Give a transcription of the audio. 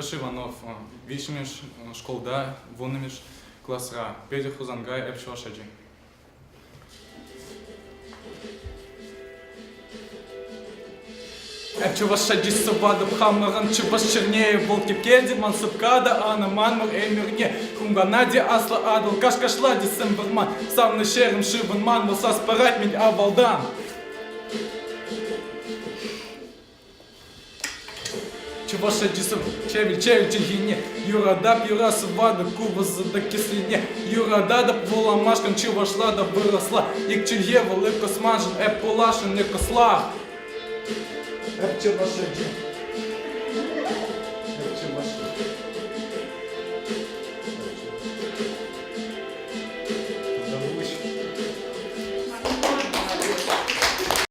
Алеша Иванов, виҫҫӗмӗш шкулта, вуннӑмӗш класра. Петӗр Хусанкай, эп чӑваш ачи. Эп чӑваш ачи сӑватӑп хамӑрӑн чӑваш ҫӗрне. Вӑл типкелтӗ ман сӑпка та ан манмӑр ӗмӗрне. Хумхана те аслӑ Атӑл каш-кашла тесем вӑрман. Савнӑ ҫӗрӗм шывӑн ман вӑл сас парать-мӗн авалтан. Чӑваш ачисем чевӗл-чевӗл чӗлхине юратап, юра сӑватӑп купӑсӑ та кӗслине юрататӑп вуламашкӑн чӑвашла та вырӑсла. Ик чӗлхе вӑл эп кӑсманшӑн, эп пуласшӑн, эп кӑсла. Эп чӑваш ачи.